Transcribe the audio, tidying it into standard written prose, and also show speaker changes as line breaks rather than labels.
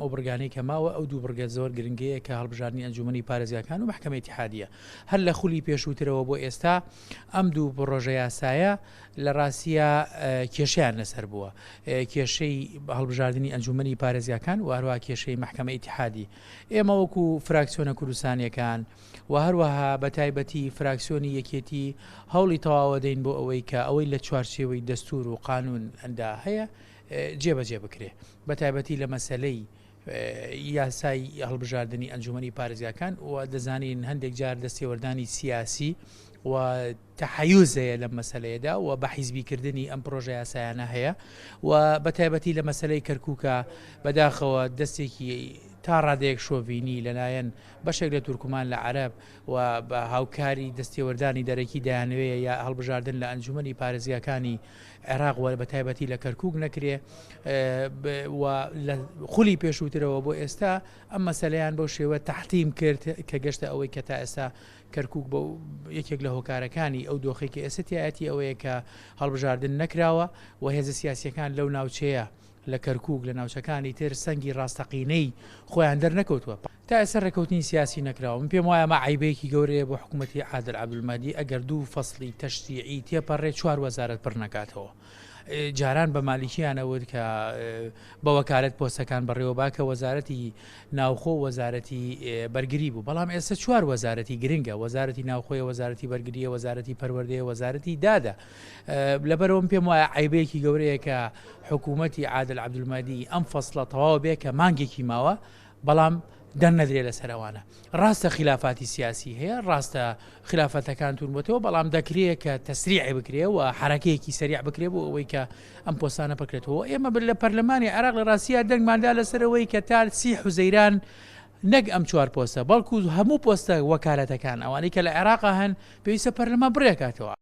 ئەو بڕگانەی کە ماوە ئەو دوو بڕگە زۆر گرنگەیە کە هەڵبژاردنی ئەنجومەنی پارێزگاکان و مەحکەمە ئیتیحادیە. هەر لە خولی پێشووترەوە بۆ ئێستا ئەم دوو پڕۆژە یاسایە لە ڕاستیا کێشەیان لەسەر بووە. کێشەی هەڵبژاردنی ئەنجومەنی پارێزگاکان و هەروەها کێشەی مەحکەمە ئیتیحادی. ئێمە وەکو فراکسیۆنە کوردستانیەکان و هەروەها بە تایبەتی فراکسیۆنی یەکێتی هەوڵی تەواوەدەین بۆ ئەوەی کە ئەوەی لە چوارچێوەی دەستور و قانوندا هەیە جێبەجێ بکرێ. بە تایبەتی لە مەسەلەی یاسای هەڵبژاردنی ئەنجومەنی پارێزگاکان و دەزانین هەندێک جار دەستێوەردانی سیاسی و تەحەیوز هەیە لەم مەسەلەیەدا و بە حیزبیکردنی ئەم پرۆژە یاسایانە هەیە و بە تایبەتی لە مەسەلەی کەرکووکە بەداخەوە دەستێکی تا ڕادەیەک شۆڤینی لەلایەن بەشێک لە تورکمان لە عەرەب و بە هاوکاری دەستێوەردانی دەرەکی دەیانەوێ یا هەڵبژاردن لە ئەنجومەنی پارێزگاکانی عێراق و بە تایبەتی لە کەرکوک نەکرێ و لە خولی پێشووترەوە بۆ ئێستا ئەم مەسەلەیان بەو شێوە تەحتیم کرد کە گەشتە ئەوەی کە تا ئێستا کەرکوک بە یەکێک لە هۆکارەکانی ئەو دۆخی کە ئێستا تایەتی ئەوەیە کە هەڵبژاردن نەکراوە و هێزە سیاسیەکان لەو ناوچەیە لە کەرکوک لە ناوچەکانی تر سەنگی ڕاستەقینەی خۆیان دەرنەکەوتووە. تا ئێستا ڕێکەوتنی سیاسی نەکراوە. من پێم وایە ئەمە عەیبەیەکی گەورەیە بۆ حکومەتی عادل عەبدولمەهدی ئەگەر دوو فەسڵی تەشریعی تێپەڕێ چوار وەزارەت پڕ نەکاتەوە. جاران بە مالیکیان ئەوت کە بە وەکالەت پۆستەکان بەڕێوە با کە وەزارەتی ناوخۆ و وەزارەتی بەرگری بوو بەڵام ئێستا چوار وەزارەتی گرنگە وەزارەتی ناوخۆیە وەزارەتی بەرگریە وەزارەتی پەروەردەیە وەزارەتی دادە لەبەرئەوە من پێم وایە عەیبەیەکی گەورەیە کە حکوومەتی عادل عەبدولمەهدی ئەم فەسڵە تەواو بێ کە مانگێکی ماوە بەڵام دەنگ نەدرێ لەسەر ئەوانە. ڕاستە خیلافاتی سیاسی هەیە، ڕاستە خلافەتەکان توون بۆتەوە، بەڵام دەکرێ کە تەسریع بکرێ و حەرەکەیەکی سەریع بکرێ بۆ ئەوەی کە ئەم پۆستانە پڕکرێتەوە. ئێمە لە پەرلەمانی عێراق لە ڕاستیا دەنگماندا لەسەر ئەوەی کە تا سی حوزەیران نەک ئەم چوار پۆستە بەڵکو هەموو پۆستە وەکالەتەکان ئەوانەی کە لە عێراقا هەن پێویستە پەرلەمان بڕێکاتەوە.